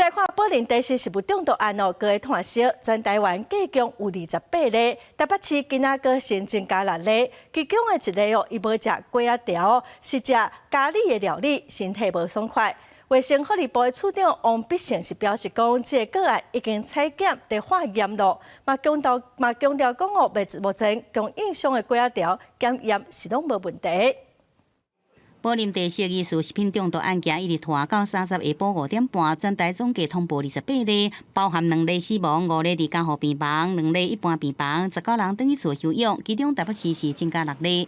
來看寶林茶室食物中毒案哦，閣會嘆息，全台灣計共有28例，台北市今仔閣新增加六例，其中的一例哦，伊無食粿仔條，是食咖哩的料理，身體無爽快。衛生福利部的處長王必勝是表示講，這個個案已經採檢佇化驗咯，嘛強調嘛強調講哦，目前供應商的粿仔條檢驗是攏無問題。寶林茶室疑似食品中毒案件一直拖到30下晡5點半，全台總計通報28例，包含兩例死亡、五例佇加護病房、兩例一般病房，19人轉去厝休養，其中台北市是增加六例。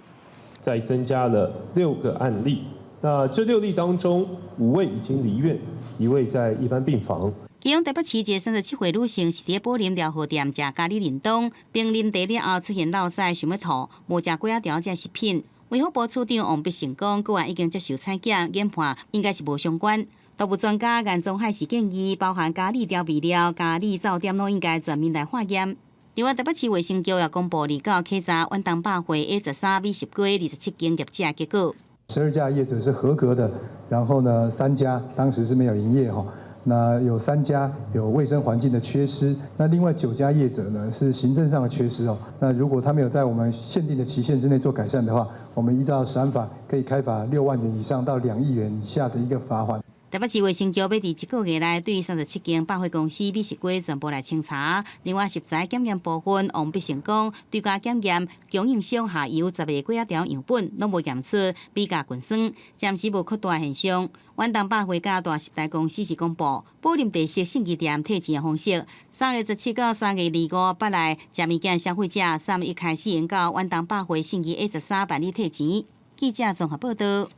再增加了六個案例，那這六例當中，五位已經離院，一位在一般病房。其中台北市一个37歲女性是佇寶林寮河店食咖哩便當，冰啉茶了後出現落屎，想欲吐，無食粿仔條這食品。衛福部處長王必勝講，個案已經接受採檢，研判應該是無相關。動物專家顏宗海是建議，包含咖哩調味料、咖哩早點攏應該全面來化驗。另外，台北市衛生局也公布二九檢查遠東百貨 A 13美食街27間業者結果。 12家業者是合格的，然後呢，三家當時是沒有營業哈。那有三家有衛生環境的缺失，那另外九家業者呢是行政上的缺失哦。那如果他沒有在我們限定的期限之內做改善的話，我們依照食安法可以開罰6萬元以上到2億元以下的一個罰鍰。台北市衛生局欲佇這個月內對37間百貨公司美食街全部來清查。另外，食材檢驗部分，王必勝講，追加檢驗供應商下游10個粿仔條樣本，攏無驗出米酵菌酸，暫時無擴大現象。遠東百貨佮大食代公司是公布，寶林茶室信義店退錢的方式，3月17到3月25，捌來食物件消費者，3月1開始用到遠東百貨信義 A 十三辦理退錢。記者綜合報道。